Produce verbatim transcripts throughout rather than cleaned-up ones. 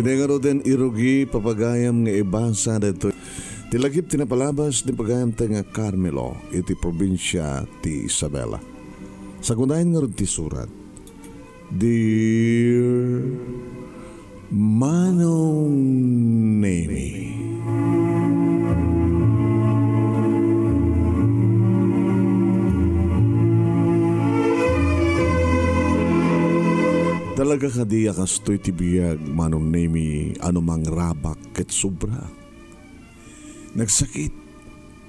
Iti ngaruden, irugi, papagayam, nga ibasa daytoy ti lagip ti napalabas ni pagayamta nga Carmelo iti probinsia ti Isabela. Sagunayen ngarud ti surat. Dear Manong Nemi. Talaga kadi a kastoy ti biag, Manong Nemi, a no mangrabak ket sobra? Nagsakit,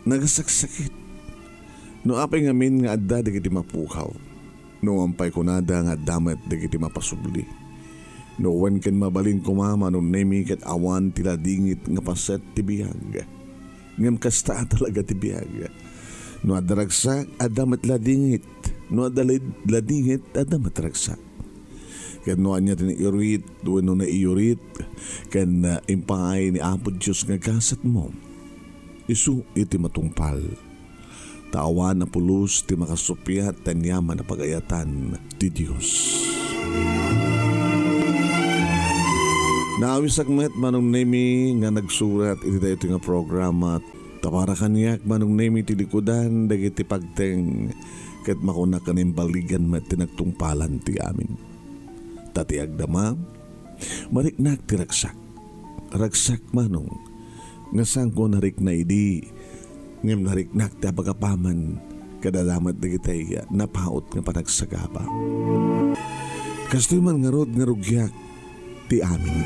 nagasaksakit. No apay ngamin nga adda dagiti mapukaw, no wen pay kunada nga adda met dagiti mapasubli. No wen ken mabalin koma, Manong Nemi, ket awan ti ladingit nga paset ti biag. Ngem kasta a talaga ti biag. No adda ragsak, adda met ladingit. No adda lad-, ladingit, adda met ragsak. Ket no ania ti naiurit wenno naiurit ken, ah, impaay ni Apo Dios nga gasatmo, isu iti matungpal. Ta awan a pulos ti makasuppiat ti aniaman a pagayatan ti Dios. Naawisak met, Manong Nemi, nga nagsurat iti daytoy nga programa. Ta para kaniak, Manong Nemi, ti likudan dagiti pagteng ket makunak a naimbaligan met ti nagtungpalan ti amin. Ta ti agdama, mariknak ti ragsak. Ragsak, Manong, nga saanko a narikna idi, ngem nariknak ti apagapaman, ket adda met dagiti napaut nga panagsagaba. Kastoy man ngarud nga rugiak ti amin.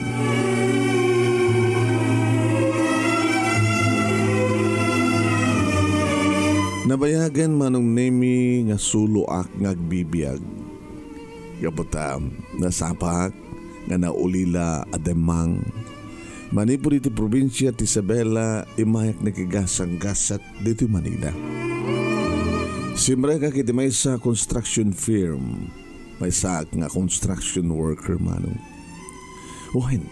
Nabayagen, Manong Nemi, nga suloak nga agbibiag. Gapu ta nasapaak nga naulila a demmang. Manipud iti probinsia ti Isabela, immayak nakigasanggasat ditoy Manila. Simrekak iti maysa a construction firm. Maysaak nga construction worker, Manong. Wen,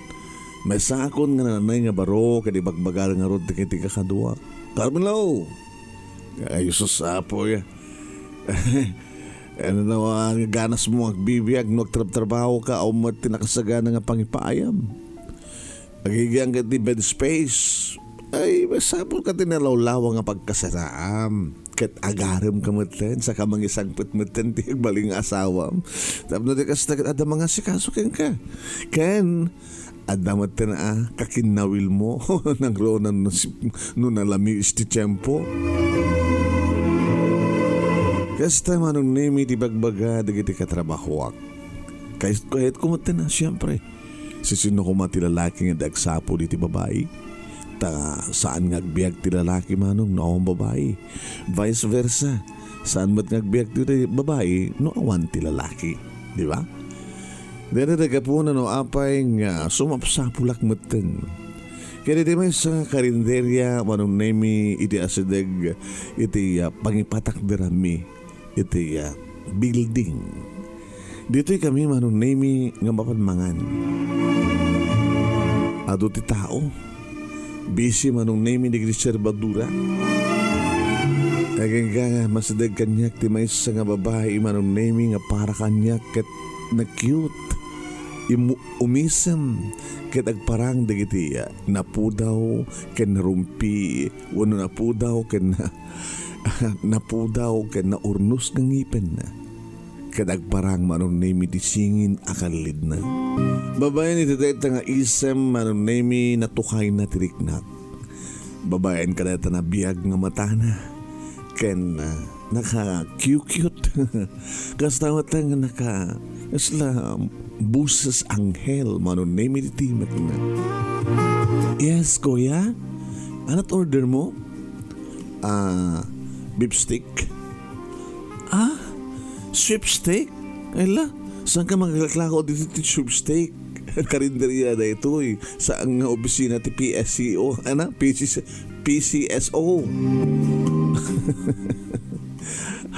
maysaakon nga nanay nga baro ket ibagbaga ngarud dagiti kakaduak, "Carmelo! Ay, sus, apoy. Ano na nga ganas mo agbibiag no agtrabtrabaho ka, awan met ti nakasagana nga pangipaayam? Agigian ka ti bed space. Ay, masapul ka ti nalawlawa nga pagkasaraam. Ket agarem ka metten, saka mangisangpet metten ti agbalin nga asawam. Tapno di kasta ket adda mangasikaso kenka. Ken, adda metten a kakinnawil mo. Nangruna no si-, no nalamiis ti tiempo." Kasta, Manong Nemi, ti bagbaga dagiti katrabahoak. Kayat-, kayatko metten a, siempre. Sisino koma ti lalaki nga di agsapul iti babai? Ta saan nga agbiag ti lalaki, Manong, no awan babai. Vice versa, saan met nga agbiag ti babai no awan ti lalaki. Di ba? Dayta ti gapuna no apay nga sumapsapulak metten. Ket iti maysa nga karinderia, Manong Nemi, iti asideg iti, ah, pangipatakderanmi iti, ah, building. Ditoy kami, Manong Nemi, nga mapan mangan. Adu ti tao. Busy, Manong Nemi, dagiti serbadora. Agingga nga masideg kaniak ti maysa nga babai, Manong Nemi, nga para kaniak ket na-cute. Imu-, umisem ket agparang dagiti, ah, napudaw ken narumpi, wenno napudaw ken na-, napudaw ken naurnos nga ngipenna. Ket agparang, Manong Nemi, ti singin a kallidna. Babaen iti dayta nga isem, Manong Nemi, natukayna ti riknak. Babaen kadayta nabiag nga matana ken, ah, naka-cute. Kasta met nga naka-, kasla boses anghel, Manong Nemi, ti timekna. "Yes, kuya? Anat order mo?" "Ah, beef steak." "Ah, sweepstake? Ay la, saan ka maglaklako dito ti sweepstake?" Karinderya daytoy, saan nga opisina ti P S C O, ana, P C S, P C S O.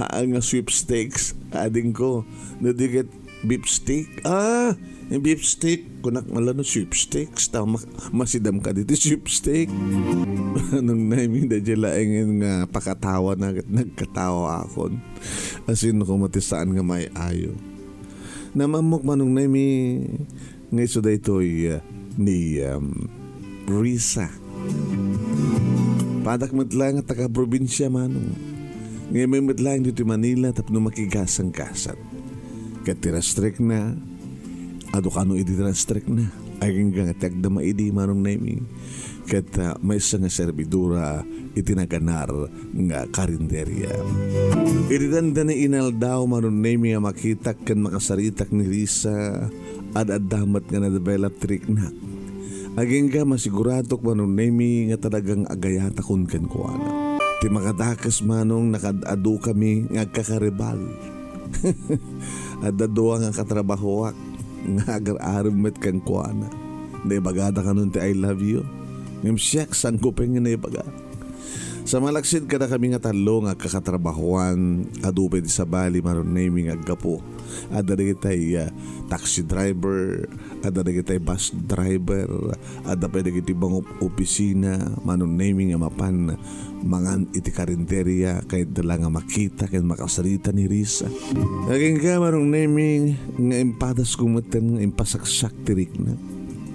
Haan nga sweepstakes, adingko, no di ket beef steak. Ah, yung beef steak, kunak man la no sweepstakes, ta ma-, masidam ka diti sweepstake. Nung naimida di laengen nga pakatawa na, nagkatawa akon. Asin ko mati saan nga may ayo. Namammok, Manong Nemi, nga isu daytoy, ah, ni, um, Risa. Padak met laeng a taga-probinsia, Manong. Ngem met laeng ditoy Manila tapno makigasanggasat. Ket ti restrikna, adu kano idi ti restrikna. Agingga nga ti agdama idi, Manong Nemi. Ket, ah, maysa nga servidora iti naganar nga karinderia. Iti dandani inaldaw, Manong Nemi, nga makitak ken makasaritak ni Risa, ad-adda met nga na-develop ti riknak. Agingga masiguradok, Manong Nemi, nga talagang agayatakon kenkuana. Ti makadakes, Manong, nakaad-adukami nga agkakaribal. Adda dua nga katrabahoak nga agar-arem met kenkuana. Naibagada kanon ti "I love you"? Ngem siak, sangko pay nga naibaga. Sa malaksid kadakami nga tallo nga agkakatrabahoan, adu pay ti sabali, Manong Nemi, nga aggapu. Adda dagitay, ah, taxi driver, adda dagitay bus driver, adda pay dagiti bangop opisina, Manong Nemi, nga mapan mangan iti karinderia, kayatda la nga makita ken makasarita ni Risa. Agingga, Manong Nemi, nga impadasko metten nga impasaksak ti riknak.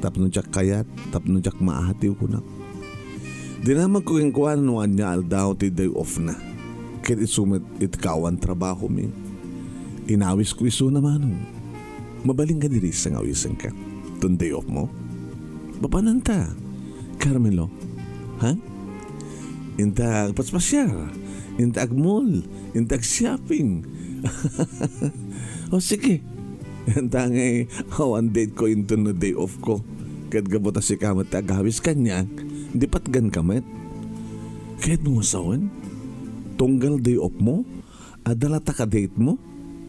Tapno diak kayat, tapno diak maatiw, kunak. Dinamagko kenkuana no ania aldaw ti day off na. Ket isu met iti kaawan trabahomi. Inawisko isuna, Manong. Mabalin kadi, Risa, nga awisenka ton day off mo? Papananta, Carmelo. Ha? Inta agpaspasiar, inta agmall, inta agshopping. O, sige. Inta ngay awan date ko inton no day off ko. Ket gapu ta sika met ti agawis kaniak, di patganka met. Ket no sawen, tunggal day off mo, adda latta ka date mo?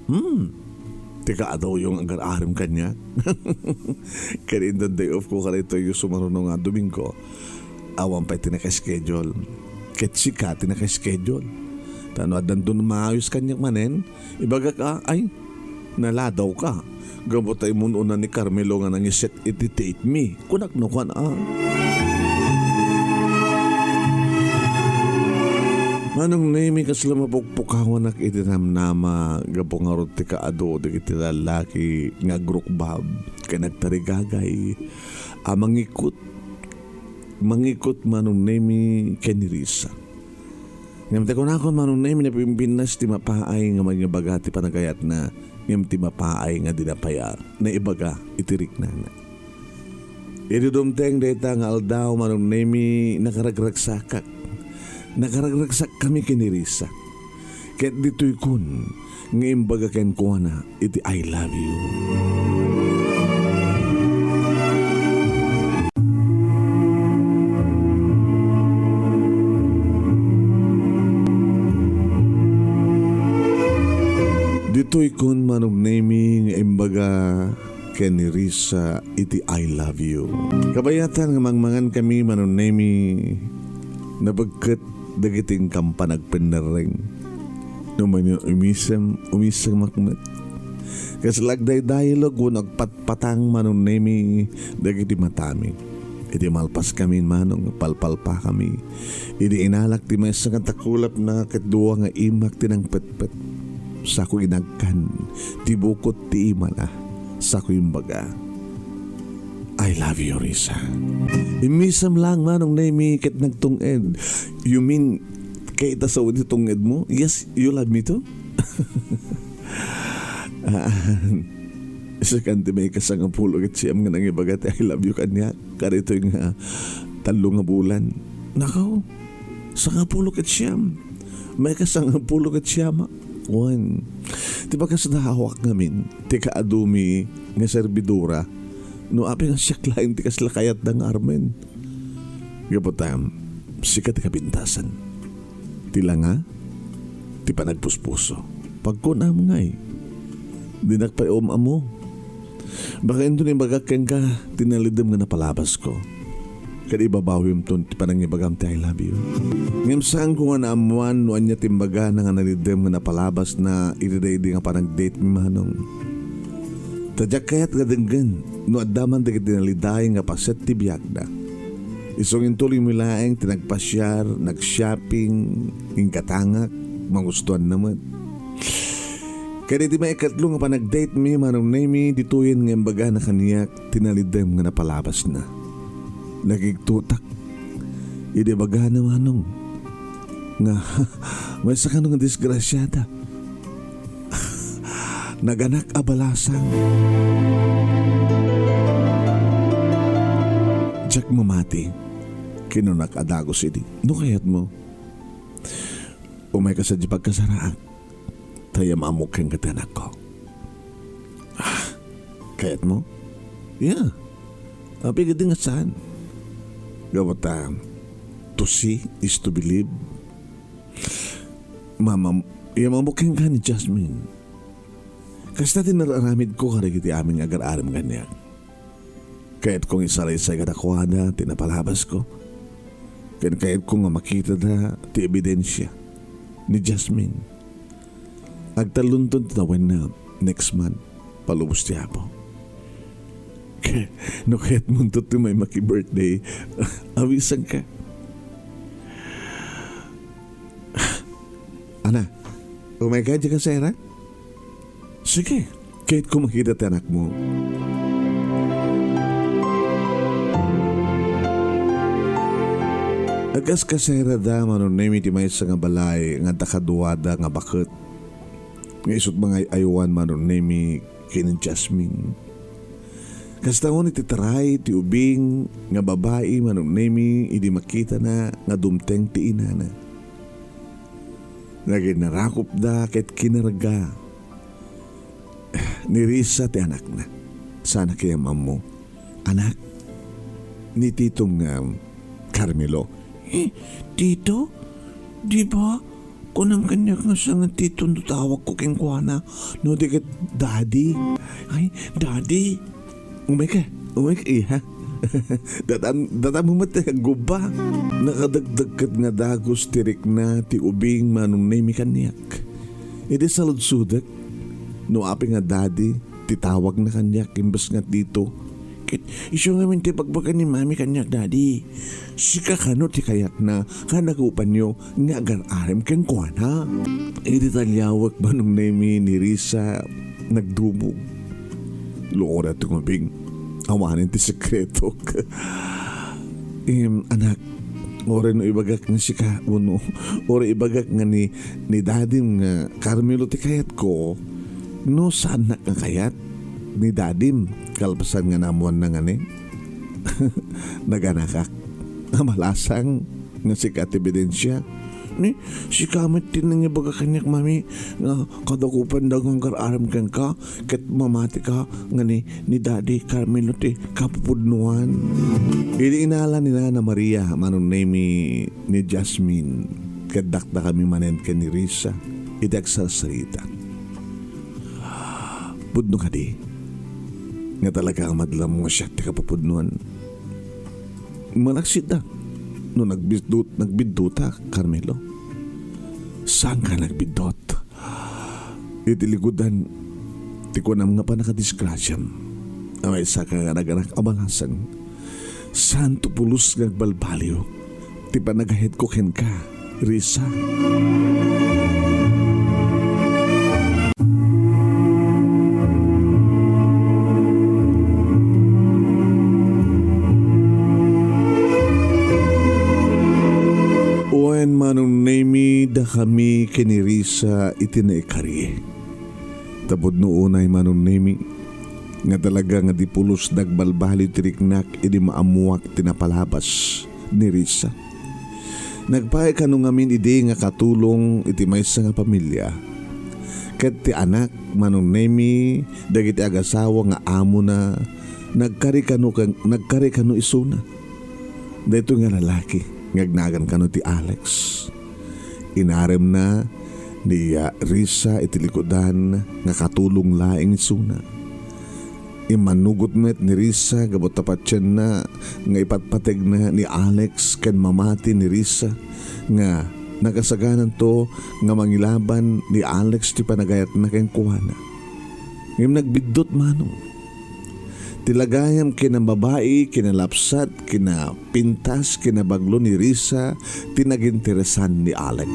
Hmm. Ti kaadawyo nga agar-arem kaniak. Ket inton day off ko kadaytoy sumaruno nga Domingo, awan pay ti naka-schedule. Ket sika ti naka-schedule. Ta no addanto maawis kaniak manen, ibagak a, ay, naladawka. Gapu ta immun-una ni Carmelo nga nangiset iti date mi. Kunak no kuan a. Manong Nemi, kasla mapukpukawanak iti namnama gapu ngarud ti kaadu dagiti lallaki nga agrukbab ken agtarigagay a mangikut, mangikut, Manong Nemi, ken ni Risa. Ngem ta kunakon, Manong Nemi, napimpinnas ti mapaay nga mangibaga ti panagayatna, ngem ti mapaay nga dina pay a naibaga iti riknana. Idi dumteng dayta nga aldaw, Manong Nemi, nakaragragsakak. Nakaragragsakkami ken ni Risa. Ket ditoy kun nga imbaga kenkuana iti "I love you." Ditoy kun, Manong Nemi, nga imbaga ken ni Risa iti "I love you." Kabayatan nga mangmangan kami, Manong Nemi, nabagket dagiti inkan panagpennerreng. No mano umisem, umisemak met. Kasla agdaydayelog wenno agpatpatang, Manong Nemi, dagiti matami. Iti malpaskami, Manong, palpalpakami. Idi inalak ti maysa nga takulapna ket dua nga imak ti nangpetpet. Sako inagkan ti bukot ti imana. Sako imbaga, "I love you, Risa." Immisem lang, Manong Nemi, ket nagtung-ed. "You mean, kayat a sawen ti tung-ed mo? Yes, you love me too?" Ah, isu kan ti maikasangapulo ket siam nga nangibaga ti "I love you" kaniak kadaytoy nga tallo nga bulan. Nakaw, sangapulo ket siam. Maikasangapulo ket siam. Wen, ti pakasdawak ngamin ti kaadumi nga servidora, no apay nga siak laeng ti kasla kayatda nga armen. Gapu ta, sika ti kapintasan. Ti langa, ti panagpuspuso. Pagkunam ngay. Dinak pay um-ammo. Baka inton ibagak kenka ti nalidem nga napalabasko. Ket ibabawimton ti panangibagam ti "I love you." Ngem saanko nga naammoan no ania ti imbagana nga nalidem nga napalabasna iti daydi nga panagdate mi, Manong. Ta diak kayat nga denggen no adda man dagiti nalidaay nga paset ti biagna. Isu nga intuloymi laeng ti nagpasiar, nag-shopping, inggatangak, mangustoanna met. Ket iti maikatlo nga panagdate mi, Manong Nemi, ditoyen nga imbagana kaniak ti nalidem nga napalabasna. Nagigtotak idi bagana, Manong, nga maysa kano nga disgrasiada. Naganak a balasang. Diak mamati, kinunak a dagus idi. No kayatmo, umayka sadiay pagkasaraak. Ta iyammamok kenka ti anakko. Ah, kayatmo? Yeah. Apay kadi nga saan? Gapu ta, to see is to believe. Mama, iyammamok kenka ni Jasmine. Kasta ti nararamidko kadagiti amin nga agar-arem kaniak. Kayatko nga isalaysay kadakuada ti napalabasko. Ken kayatko nga makitada ti ebidensia ni Jasmine. Agtalonton ti tawenna next month, palubos ti Apo. Ke-, no kayatmonto ti may maki-birthday, awisanka. Ana, umayka diay kasera? Sige, kayatko makita ti anakmo. Agkaskaserada, Manong Nemi, ti maysa nga balay nga adda kaduada nga baket nga isut' mangay-aywan, Manong Nemi, ken ni Jasmine. Kasta unay ti taray ti ubing nga babai, Manong Nemi, idi makitana nga dumteng ti inana. Naginarakopda ket kinarga ni Risa ti anakna. Saan a kayat ammo, anak, ni Tito nga Carmelo. Eh, Tito? Di ba kunam kaniak nga saan nga Tito no tawagko kenkuana, no di ket Daddy? Ay, Daddy. Umayka, umayka, iha. Datam-, datam met ti aggubba. Nakadagdagket nga dagus ti rikna ti ubing, Manong Nemi, kaniak. Idi saludsodek no apay nga Daddy ti tawagna kaniak imbes nga Tito. Ket isu ngamin ti ibagbaga ni Mami kaniak, Daddy. Sika kano ti kayatna, kanagupanyo nga agar-arem kenkuana. Idi taliawek, Manong Nemi, ni Risa, nagdumog. Luoda ti ngubing. Awanen ti sekretok. Em, anak, uray no ibagak nga sika, wenno uray ibagak nga ni, ni Dadim nga Carmelo ti kayatko, no saannak nga kayat ni Dadim, kalpasan nga naammoanna nga ni, naganakak. Amalasang nga sika ti ebidensia. Ni, sika met ti nangibaga kaniak, Mami, nga kadakupan da nga agar-arem kenka, ket mamatika nga ni, ni Daddy Carmelo ti kapupudnoan. Idi inala ni Nana Maria, Manong Nemi, ni Jasmine, ket dakdakami manen ken ni Risa iti agsarsarita. Pudno kadi nga talaga a madlam nga siak ti kapupudnoan. Malaksid da no nagbiddut-, nagbiddota, Carmelo. Saanka nagbiddot? Iti likudan ti kunam nga pannakadisgrasiam a maysaka nga naganak a balasang. Saanto pulos nga agbalbaliw ti panagayatko kenka, Risa. Wen, Manong Nemi, dakami ken ni Risa iti naikari. Ta pudno unay, Manong Nemi, nga talaga nga di pulos nagbalbaliw ti riknak idi maammoak ti napalabas ni Risa. Nagpaay kano ngamin idi nga katulong iti maysa nga pamilia. Ket ti anak, Manong Nemi, dagiti agasawa nga amona, nagkari kano ken, nagkari kano isuna. Daytoy nga lalaki nga agnagan kano ti Alex. Inaremna ni, ah, Risa iti likudan nga katulong laeng isuna. Immanugot met ni Risa gapu ta patienna nga ipatpategna ni Alex ken mamati ni Risa nga nakasagananto nga mangilaban ni Alex ti panagayatna kenkuana. Ngem nagbiddut, Manong. Ti lagayam kinababai, kinalapsat, kinapintas, kinabaglo ni Risa ti naginteresan ni Alex.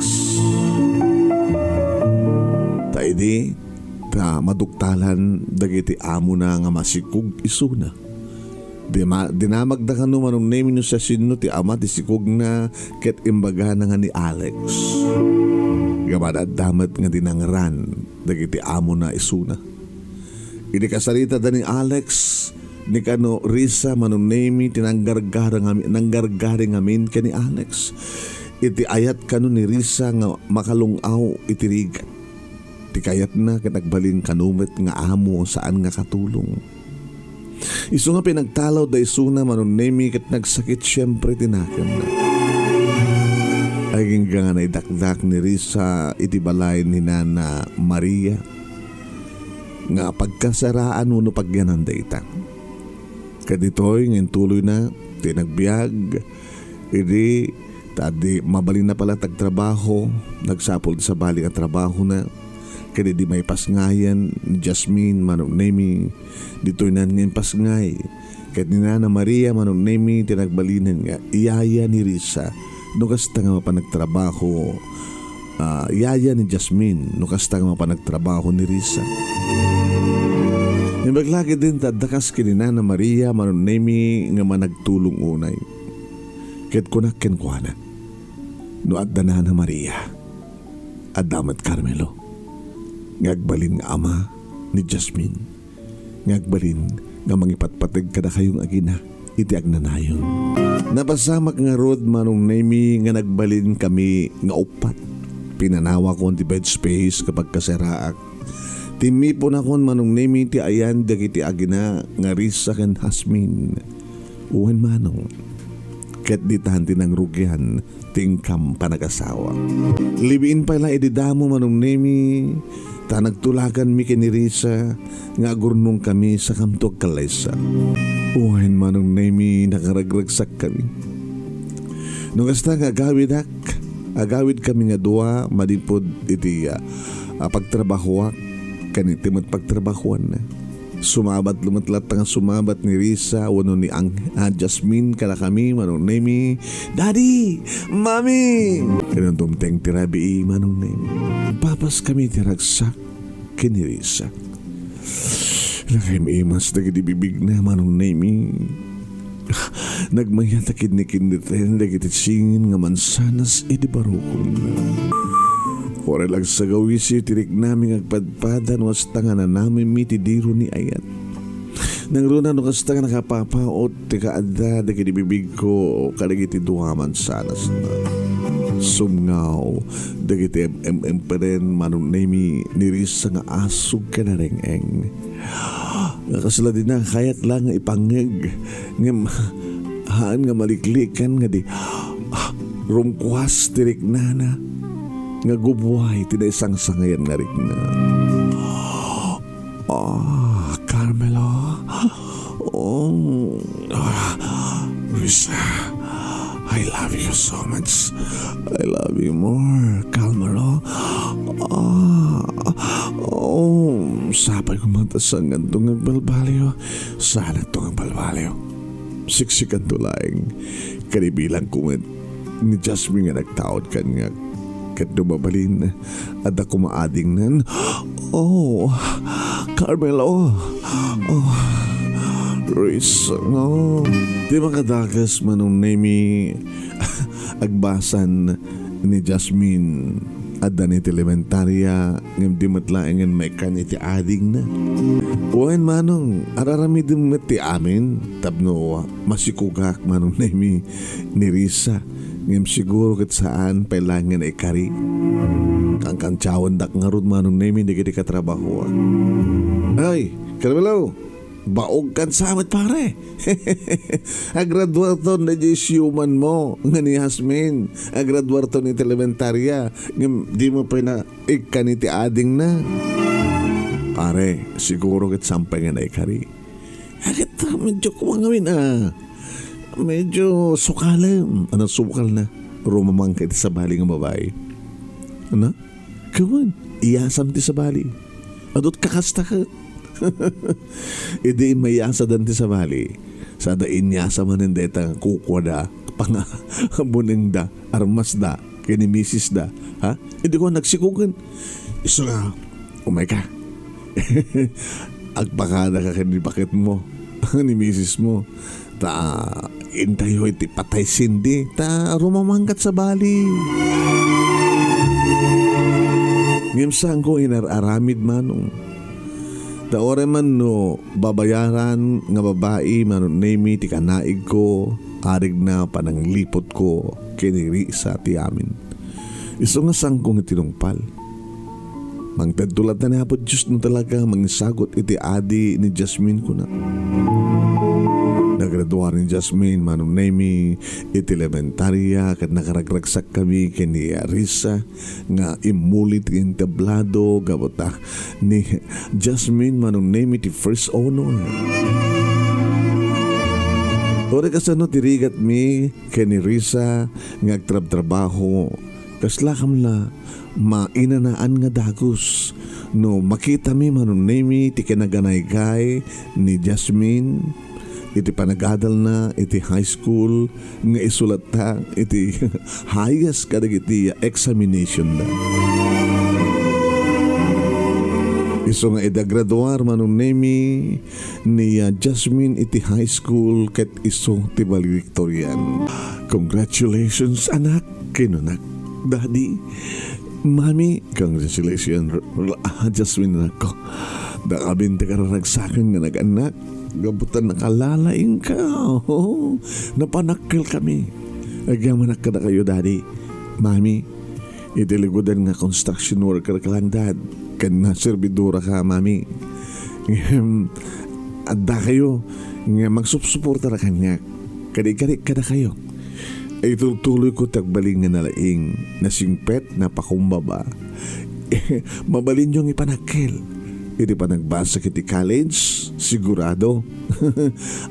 Ta idi ta maduktalan dagiti amona nga masikog isuna. Dima-, dinamagda kano Manong Nemi no siasino ti ama ti sikogna ket imbagana nga ni Alex. Ngem adda met nga dinangran dagiti amona isuna. Idi kasaritada ni Alex, ni kano Risa Manong Nemi ti nanggargari ngami-, nanggargari ngamin ken ni Alex. Iti ayat kano ni Risa nga makalung-aw iti rigat. Ti kayatna ket agbalin kano met nga amo saan nga katulong. Isu nga pinagtalawda isuna Manong Nemi ket nagsakit siempre ti nakemna. Agingga nga naidakdak ni Risa iti balay ni Nana Maria nga pagkasaraan wenno pagyanan dayta. Ket ditoy nga intuloyna ti nagbiag, idi ta di mabalinna pala ti agtrabaho, nagsapul ti sabali nga trabahona. Ket idi maipasngayan ni Jasmine Manong Nemi, ditoynan nga impasngay. Ket ni Nana Maria Manong Nemi ti nagbalinen nga iyaya ni Risa no kasta nga mapan agtrabaho, ah, yaya ni Jasmine no kasta nga mapan agtrabaho ni Risa. Imbag la ketdin ta adda kas ken ni Nana Maria Manong Nemi nga managtulong unay. Ket kunak kenkuana, no adda Nana Maria, adda met Carmelo, nga agbalin nga ama ni Jasmine, nga agbalin nga mangipatpateg kadakayo nga agina iti agnanayon. Napasamak ngarud Manong Nemi nga nagbalin kami nga uppat. Pinanawakon ti bed space ket pagkasaraak. Timmiponakon Manong Nemi ti ayan dagiti agina nga Risa ken Jasmine. Wen Manong. Ket ditan ti nangrugian ti inkam panagasawa. Libiin pay la idi damo Manong Nemi, ta nagtulaganmi ken ni Risa nga agurnongkami sakanto agkallaysa. Wen Manong Nemi, nakaragragsakkami. No kasta nga agawidak, agawidkami nga dua manipud iti, ah, ah, pagtrabahoak ken iti met pagtrabahoanna. Sumabat met latta nga sumabat ni Risa wenno ni Ang-, ah, Jasmine kadakami, Manong Nemi. "Daddy! Mommy!" Ket no dumteng ti rabii, Manong Nemi, papaskami ti ragsak ken ni Risa. Nakaim-imas dagiti bibigna, Manong Nemi. Nagmayat a kinnikinniten dagiti singin nga mansanas iti barukongna. Uray la agsagawisi ti riknami nga agpadpada no kasta nga nanamimmi ti diro ni ayat. Nangruna no kasta nga nakapapaut ti kaadda dagiti bibigko kadagiti dua a mansanasna. Sumngaw dagiti em-, em-, emperen Manong Nemi ni Risa nga asug ken nareng-eng. Nga kasla dina kayat la nga ipangngeg, ngem haan nga maliklikan nga di, ah, rumkuas ti riknana nga gubbuay ti naisangsangayan nga rikna. "Ah, Carmelo. Oh, ah, Risa, I love you so much. I love you more, Carmelo. Ah, oh, sapay ko man ta saanto nga agbalbaliw. Saanto nga agbalbaliw." Siksikanto laeng. Kanibilang ko met ni Jasmine nga nagtaud kaniak. Ket no mabalin, adda koma adingnan. "Oh, Carmelo. Oh, Risa, no." Ti makadakes, Manong Nemi, agbasan ni Jasmine. Adda ni ti elementaria, ngem di met laengen maikkan iti adingna. Wen, Manong, ar-aramidem met ti amin tapno masikogak, Manong Nemi, ni Risa. Ngem siguro ket saan pay laeng nga naikari. Kankantiawendak ngarud, Manong Nemi, dagiti katrabahoak. Ay, Carmelo, baog kansa met, pare. Agraduarton daydiay siumanmo nga ni Jasmine. Agraduarton iti elementaria, ngem dimo pay naikkan iti adingna. Pare, siguro ket saan pay nga naikari. Ket medyo kumangamin a, medyo sukalem a nasukalna. Rumamangka iti sabali nga babai. Ano? Kawan, iyasam ti sabali. Adut kakasta ket. Idi maiyasadan ti sabali, sada inyasa manen dayta nga kukuada, panga-, bunengda, armasda, ken ni misisda, ha? Idi ko nagsikugen. Isu nga, umayka. Agpakadaka ken ni baketmo, ni misismo. Ta intayo iti patay sindi, ta rumamangkat sabali. Ngem saanko inar-aramid, Manong. Ta uray man no babayaran nga babai, Manong Nemi, ti kanaigko, arigna panangliputko ken ni Risa ti amin. Isu nga saanko nga tinungpal. Mangtedto latta ni Apo Dios no talaga mangisagut iti adi ni Jasmine, kuna. Nagraduar ni Jasmine, Manong Nemi, iti elementaria ket nakaragragsak kami ken ni Risa nga immuli ti entablado gapu ta ni Jasmine, Manong Nemi, ti first honor. Uray kasano ti rigatmi ken ni Risa nga agtrabtrabaho, kasla kam la mainanaan nga dagus no makitami, Manong Nemi, ti kinaganaygay ni Jasmine iti panagadalna iti high school nga isu latta iti highest kadagiti examination na. Isu nga idi agraduar, Manong Nemi, ni, ah, Jasmine iti high school ket isu ti valedictorian. "Congratulations, anak," kinunak. "Daddy, Mami, congratulations, r-, r-, ah, Jasmine, anakko. Dakabin ti kararagsaken nga nag-annak. Gapu ta nakalalaingka. Oo, napanakkel kami. Agyamanak kadakayo, Daddy. Mami, iti likudan nga construction worker ka lang, Dad, ken nga servidora ka, Mami. Ngem, adda kayo nga magsupsuporta kaniak. Kadi-kadi kadakayo. Itultuloyko ti agbalin nga nalaing, nasingpet, napakumbaba. Mabalinyo nga ipanakkel. Iti panagbasa iti college, sigurado.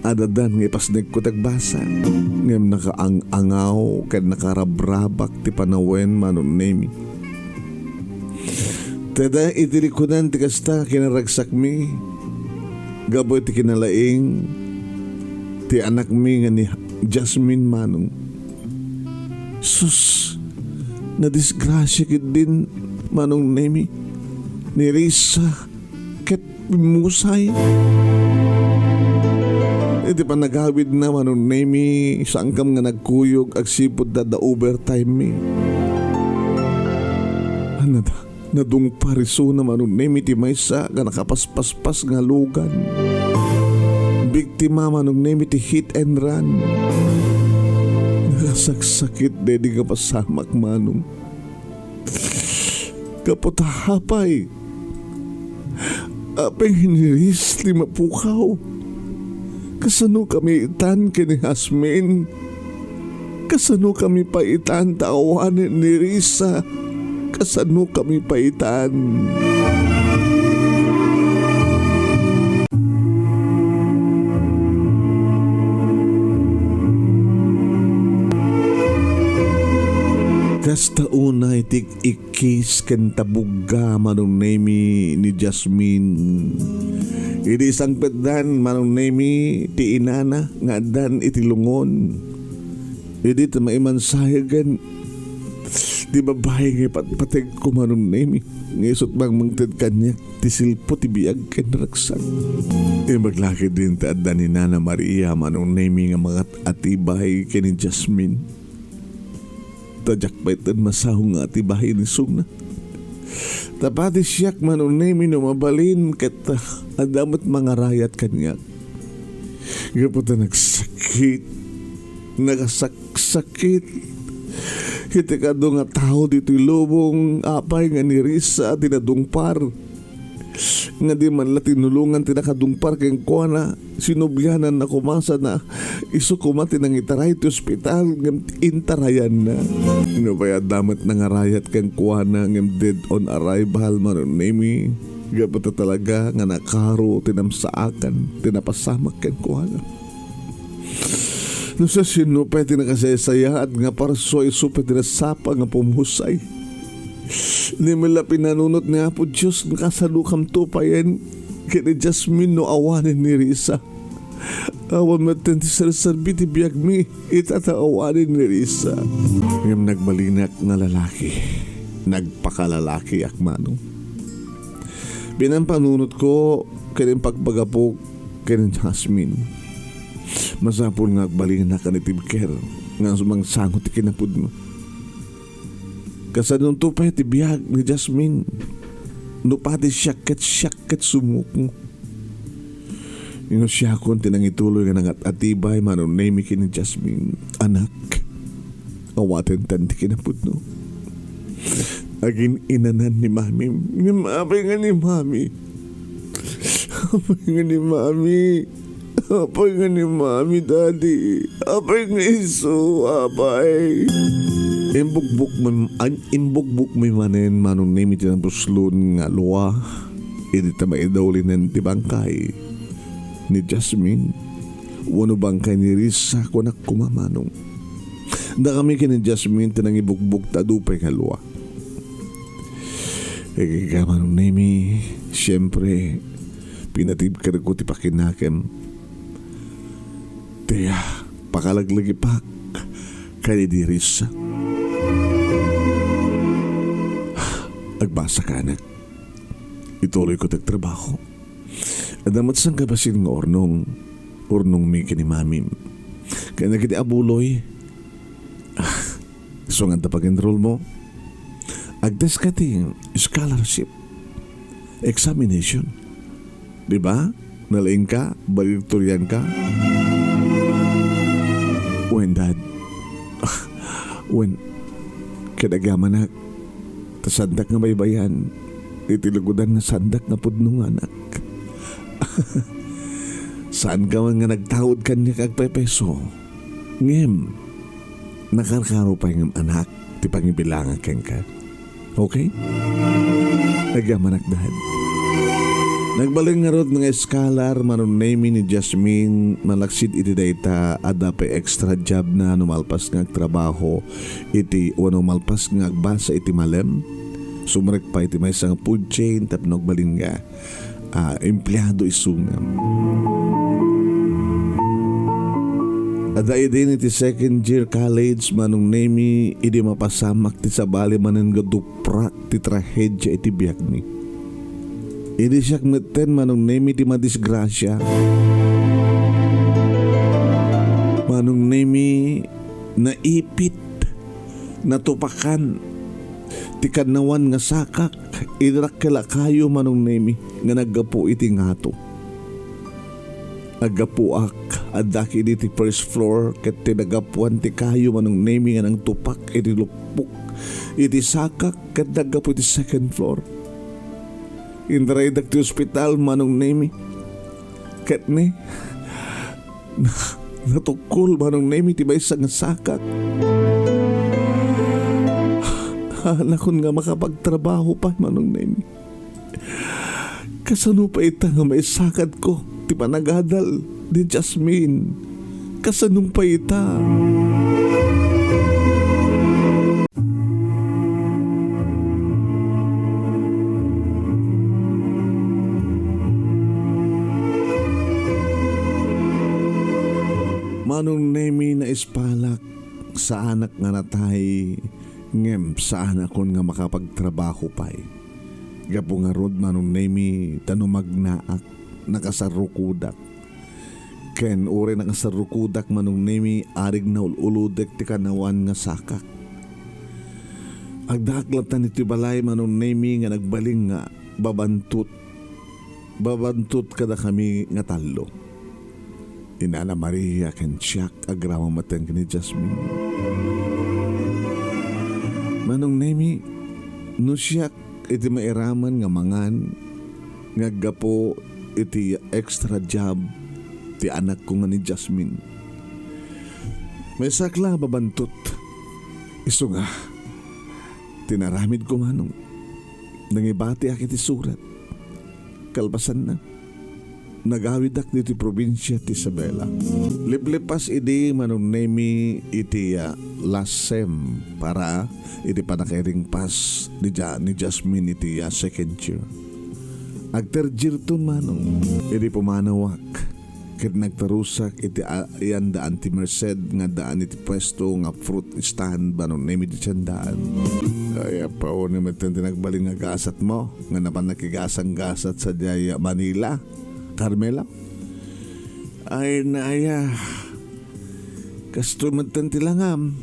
Addan nga ipasnekko ti agbasa. Ngem nakaang-angaw ken nakarabrabak ti panawen, Manong Nemi. Dayta iti likudan ti kasta kinaragsakmi gapu iti kinalaing ti anakmi nga ni Jasmine, Manong. Sus, nadisgrasia ketdin, Manong Nemi, ni Risa ket pimmusay. Iti panagawidna, Manong Nemi, saankam nga nagkuyog agsipud adda overtime mi. Ania da? Nadungpar isuna, Manong Nemi, ti maysa nga nakapaspaspas nga lugan. Biktima, Manong Nemi, ti hit and run. Nakasaksakit daydi nga pasamak, Manong. Gapu ta apay, apay ni Riz ti mapukaw. Kasano kami itan ken ni Jasmine? Kasano kami pay itan ta awanen ni Risa? Kasano kami pay itan? Kasta unay ti ikkis ken tabugga, Manong Nemi, ni Jasmine. Idi sangpetdan, Manong Nemi, ti inana nga addan iti lungon. Idi ta maimansayagen ti babai nga ipatpategko, Manong Nemi, nga isut' mangted kaniak ti silpo ti biag ken ragsak. Imbag la ketdin ta adda ni Nana Maria, Manong Nemi, nga mangat-atibay ken ni Jasmine. Ta diak pay ten masaw nga atibayen isuna. Ta pati siak, Manong Nemi, no mabalin, ket, ah, adda met mangarayat kaniak. Gapu ta nagsakit, nagasaksakit iti kadu nga tao ditoy lubong, apay nga ni Risa ti nadungpar. Nga di man la tinulongan ti nakadungpar kenkuana, sinubliananna koma sana isu koma ti nangitaray ti ospital ngem intarayanna. No pay adda met nangarayat kenkuana ngem dead on arrival, Manong Nemi, gapu ta talaga nga nakaro ti namsaakan ti napasamak kenkuana. No siasino pay ti nakasaysayaat nga parsua, isu pay ti nasapa nga pumusay. Ni met la pinanunot ni Apo Dios nga kasano kamto payen ken ni Jasmine no awanen ni Risa. Awan met ti serserbi ti biagmi ita ta awanen ni Risa. Ngem nagbalinak nga lalaki. Nagpakalalakiak, Manong. Pinampanunotko ken impagpagapok ken Jasmine. Masapul nga agbalinnak a natibker nga sumangsango ti kinapudno. Kasanonto pay ti biag ni Jasmine? No pati siak ket siak ket sumukngo. Inusakon ti nangituloy nga nangat-atibay, Manong Nemi, ken ni Jasmine. Anak, awaten ti kinapudno. Agin-inanan ni Mami. Ngem apay nga ni Mami? Apay nga ni Mami? Apay nga ni Mami, Daddy? Apay nga isu, apay? Imbugbog mi, an-, imbugbog mi manen, Manong Nemi, ti nabuslon nga lua. Idi ta maidawlinen ti bangkay ni Jasmine, wenno bangkay ni Risa, kunak koma, Manong. Dakami ken ni Jasmine ti nangibugbog ta adu pay nga lua. Ket ika, Manong Nemi, siempre, pinatibkerko ti pakinakem. Ti, ah, pakalaglagipak ken ni Risa. Agbasaka, anak. Ituloyko ti agtrabaho. Adda met sangkabassit nga urnong, urnongmi ken ni Mamim. Ken dagiti abuloy, ah, isu nga adda pag-enrollmo. Agteska ti scholarship, examination. Di ba? Nalaingka, valedictorian ka. Wen, Dad. Ah, wen, ket agyamanak, ta saandak nga baybay-an iti lugodan nga saandak nga pudno nga anak. Saanka man nga nagtaud kaniak agpepeso. Ngem, nakarkaro pay ngem, anak, ti pangibilangak kenka. Okay? Agyamanak, Dad. Nagbalin ngarud nga scholar, Manong Nemi, ni Jasmine, malaksid iti dayta, adda pay extra job na no malpas nga agtrabaho iti, wenno malpas nga agbasa iti malem. Sumrek pay iti maysa nga food chain tapno agbalin nga, ah, empleado isu nga. Adda idin iti second year college, Manong Nemi, idi mapasamak ti sabali manen nga duprak ti trahedia iti biagmi. Idi siak metten, Manong Nemi, ti madisgrasia. Manong Nemi, naipit, natupakan ti kannawan nga sakak, idi dakkel a kayo, Manong Nemi, nga naggapu iti ngato. Aggapuak, addak idi ti first floor, ket ti nagapuan ti kayo, Manong Nemi, nga nangtupak iti luppok iti sakak, ket naggapu iti second floor. Inraydak ti ospital, Manong Nemi. Ket ni, na, natukkol, Manong Nemi, ti maysa nga sakak. Haanakon nga makapagtrabaho pay, Manong Nemi. Kasano pay ita nga maisakadko ti panagadal ni Jasmine? Kasano pay ita? Manong Nemi, naispalak, saanak nga natay, ngem saanakon nga makapagtrabaho pay. Gapu ngarud, Manong Nemi, ta no magnaak, nakasarrukodak. Ken uray nakasarrukodak, Manong Nemi, arig naul-ulodek ti kannawan nga sakak. Agdaak latta iti balay, Manong Nemi, nga nagbalin nga babantot, babantot kadakami nga tallo. Ni Nana Maria ken siak agraman metten ken ni Jasmine. Manong Nemi, no siak iti mairaman nga mangan nga aggapu iti extra job ti anakko nga ni Jasmine. Maysaak la a babantot. Isu nga, ti naramidko, Manong, nangibatiak iti surat. Kalpasanna, nagawidak ditoy probinsia ti Isabela. Liplipas idi, Manong Nemi, iti, ah, last sem para iti pannakairingpas ni Ja-, ni Jasmine iti, ah, second year. Ag-third year ton, Manong, idi pumanawak Ket nagtarusak iti a-, ayan da Auntie Merced nga addaan iti puesto nga fruit stand, Manong Nemi, iti tiendaan. Ay, apo, ni metten ti nagbalin nga gasat mo, nga napan nakigasang gasat sadiay Manila, Carmela? Ay, naya. Kastoy metten ti langam.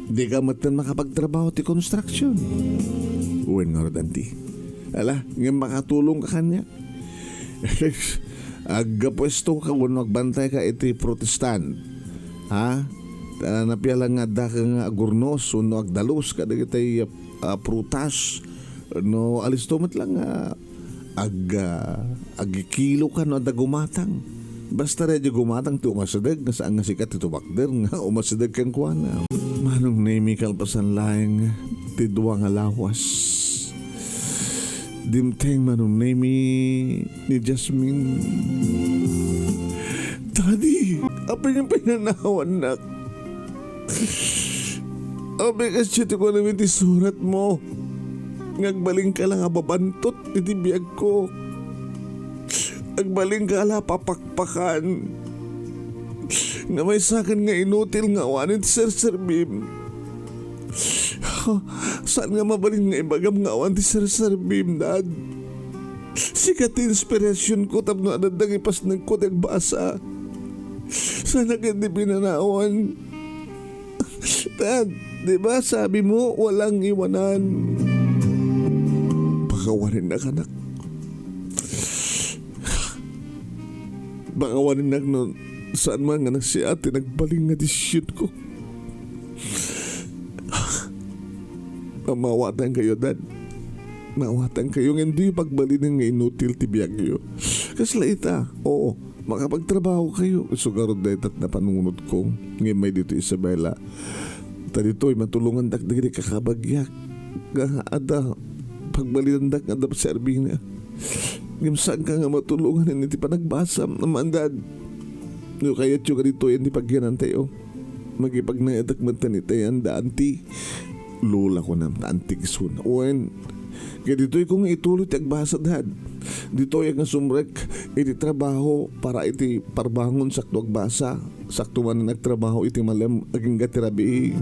Di ka metten makapagtrabaho ti construction. Wen ngarud, Auntie. Ala, ngem makatulong ka kaniak. Aggapuesto ka wenno agbantay ka iti fruit stand. Ha? Ta napia lang nga adda ka nga agurnos wenno agdalus kadagiti, ah, prutas. No, alisto met lang nga ag-, ah, agikilo ka no adda gumatang. Basta daydi gumatang ti umasideg, nga saan nga sika ti tumakder nga umasideg kenkuana. Manong Nemi, kalpasan laeng ti dua nga lawas. Dimteng Manong Nemi ni Jasmine. Daddy, apay nga pinanawannak? Apay kasdiay ti kunam iti surat mo? Nga agbalin ka la nga babantot iti biagko. Agbalin ka la papakpakan. Nga maysakan nga inutil nga awanen ti serserbim. Saan nga mabalin nga ibagam nga awan ti serserbim, Dad? Sika ti inspirasyonko tapno adda nga ipasnagko ti agbasa. Saan a ket di pinanawan? Dad, di ba sabi mo, walang iwanan? Pakawarinnak, anak. Pakawarinnak no saan man nga nasiat ti nagbalin nga desisyonko. Maawatan kayo, Dad. Maawatan kayo nga hindi pagbalinen nga inutil ti biagyo. Kasla ita, oo, makapagtrabaho kayo. Isu ngarud dayta ti napanunotko. Ngem may dito, Isabela. Ta ditoy, matulongandak dagiti kakabagyak. Nga adda, pagbalinandak nga adda serbina. Ngem saan ka nga matulongan iti panagbasam, Mama and Dad. No kayatyo nga ditoy, iti pagyanantayo. Makipagnayatak metten iti ayan da anti. Lola ko nam ta anti kisuna. Wen, kaya ditoy ko nga ituloy ti agbasa, Dad. Ditoy nga sumrek iti trabaho para iti parbangon sakto agbasa. Sakto man nagtrabaho iti malem agingga ti rabii.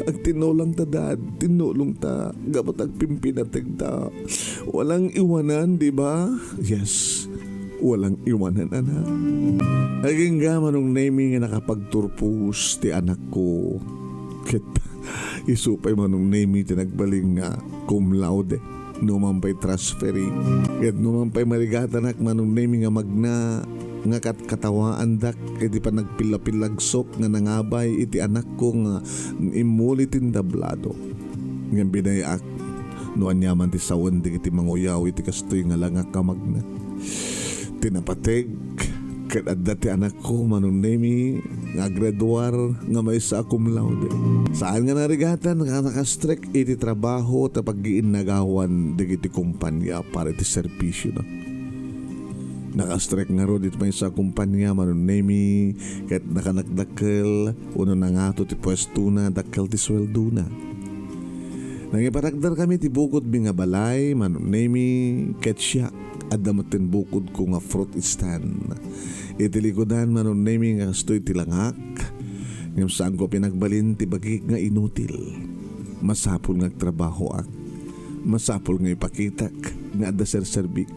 Agtinnulong ta, Dad. Tinnulong ta. Gapu ta agpimpinateg ta. Walang iwanan, di ba? Yes. Walang iwanan, anak. Agingga Manong Nemi nga nakapagturpos ti anakko. Ket isu pay Manong Nemi ti nagbalin nga cum laude. No man pay transferi. Ket no man pay marigatanak Manong Nemi nga magna, nga katkatawaandak iti panagpillapillagsok nga nangabay iti anakko nga immuli ti entablado. Ngem binayaak no aniaman ti sawen dagiti manguyaw iti kastoy nga langak a magna. Ti napateg, ket adda ti anakko, Manong Nemi, nga agraduar nga maysa a cum laude. Saan nga narigatan nga nakastrek iti trabaho ta paggiinnagawan dagiti kompania para iti serbisiona. Nakastrek ngarud iti maysa a kompania, Manong Nemi, ket nakanakdakkel wenno nangato ti puestona, dakkel ti sueldona. Nangipatakderkami ti bukodmi nga balay, Manong Nemi, ket siak, adda metten bukodko nga fruit stand. Iti likudan, Manong Nemi, nga kastoy ti langak, ngem saanko pinagbalin ti bagik nga inutil. Masapul nga agtrabahoak. Masapul nga ipakitak nga adda serserbik.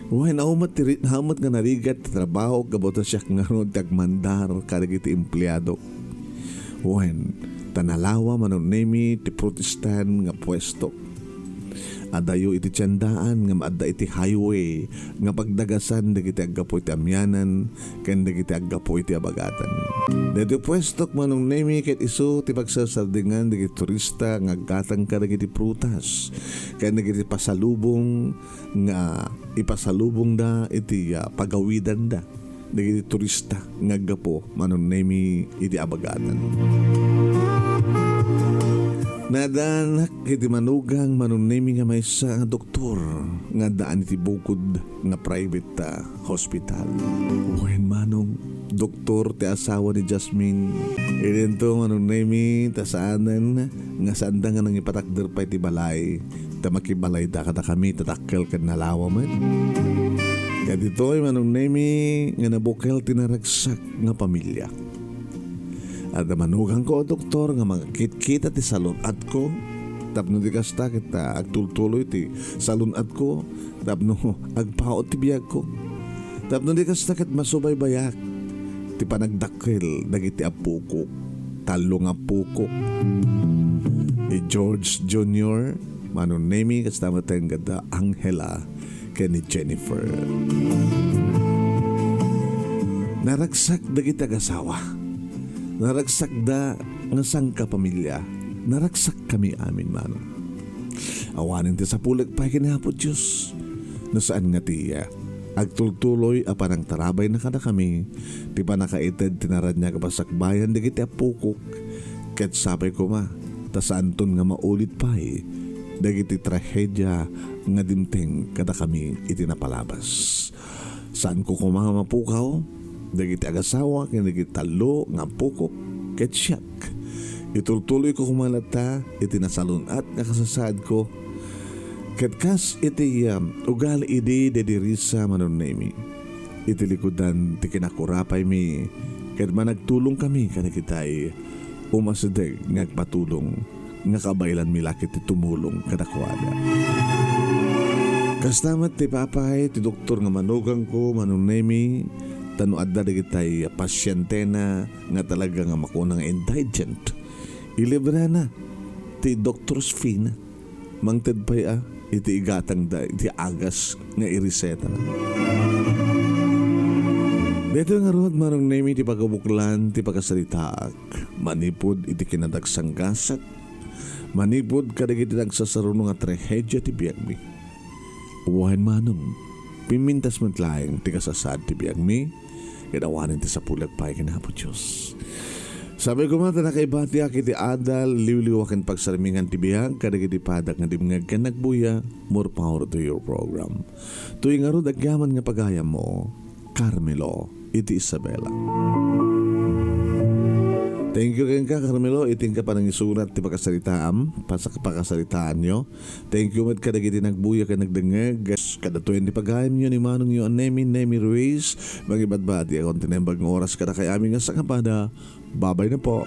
Wen, awan met ti ri-, awan met nga narigat ti trabaho gapu ta siak ngarud ti agmandar kadagiti empleado. Wen, ta nalawa Manong Nemi ti fruit stand nga puesto. Adayo iti tiendaan nga maadda iti highway nga pagdagasan dagiti aggapu iti amianan ken dagiti aggapu iti abagatan. Daytoy puestok Manong Nemi ket isu ti pagsasardingan dagiti turista nga aggatang kadagiti prutas ken dagiti pasalubong nga ipasalubongda iti, ah, pagawidanda dagiti turista nga aggapu Manong Nemi iti abagatan. Naadaanak iti manugang Manong Nemi nga maysa nga doktor nga addaan iti bukod nga private, ah, hospital. Wen, Manong, doktor ti asawa ni Jasmine. Idinto Manong Nemi ta saanen nga saanda nga nangipatakder pay ti balay ta makibalayda kadakami ta dakkel ken nalawa met. Kaditoy, Manong Nemi, nga nabukel ti naragsak nga pamilia. Adda manuganko a doktor nga mangkitkita ti salun-atko, tapno di kasta ket, ah, agtultuloy ti salun-atko, tapno agpaut ti biagko. Tapno di kasta ket masubaybayak ti panagdakkel dagiti appokok, tallo nga appokok. Ni George Junior, Manong Nemi, kasta met kadda Angela, ken ni Jennifer. Naragsak dagiti agasawa. Naragsakda nga sangkapamilia. Naragsakkami amin, Manong. Awanen ti sapulek pay ken ni Apo Dios. No saan nga ti, ah, agtultuloy a panangtarabayna kadakami, ti pannakaited ti naraniag a pasakbayan dagiti appokok, ket sapay koma, ta saanton nga maulit pay dagiti trahedia nga dimteng kadakami iti napalabas. Saanko koma nga mapukaw dagiti agasawa ken dagiti tallo nga appokok ket siak. Itultuloyko koma latta iti nasalun-at nga kasasaadko. Ket kas iti, um, ugali idi daydi Risa, Manong Nemi, iti likudan ti kinakurapaymi ket managtulongkami kadagitay umasideg nga agpatulong nga kabaelanmi la ket ti tumulong kadakuada. Kasta met ti papay ti doktor nga manuganko, Manong Nemi, ta no adda dagitay pasientena nga talaga nga makuna nga indigent, ilibrena ti doctor's fee na. Mangted pay a iti igatangda iti agas nga iresetana. Daytoy ngarud, Manong Nemi, ti pagabuklan ti pakasaritaak manipud iti kinadagsanggasak, manipud kadagiti nagsasaruno nga trahedia ti biagmi. Wen, Manong, pimmintas met laeng ti kasasaad ti biagmi, ket awanen ti sapulek pay ken Apo Dios. Sapay koma ta nakaibatiak iti adal, liwliwa ken pagsarmingan ti biag kadagiti padak nga dimngeg ken nagbuya. More power to your program. Toy ngarud agyaman nga pagayammo, Carmelo iti Isabela. Thank you kenka, Carmelo, iti inka panangisurat ti pakasaritaam, pasak-, pakasaritaanyo. Thank you met kadagiti nagbuya ken nagdengngeg. Kadatoyen ti pagayamyo ni Manongyo a Nemi, Nemi Ruiz. Mangibadbadi akon ti naimbag nga oras kadakay amin nga sangkapada. Babay na po.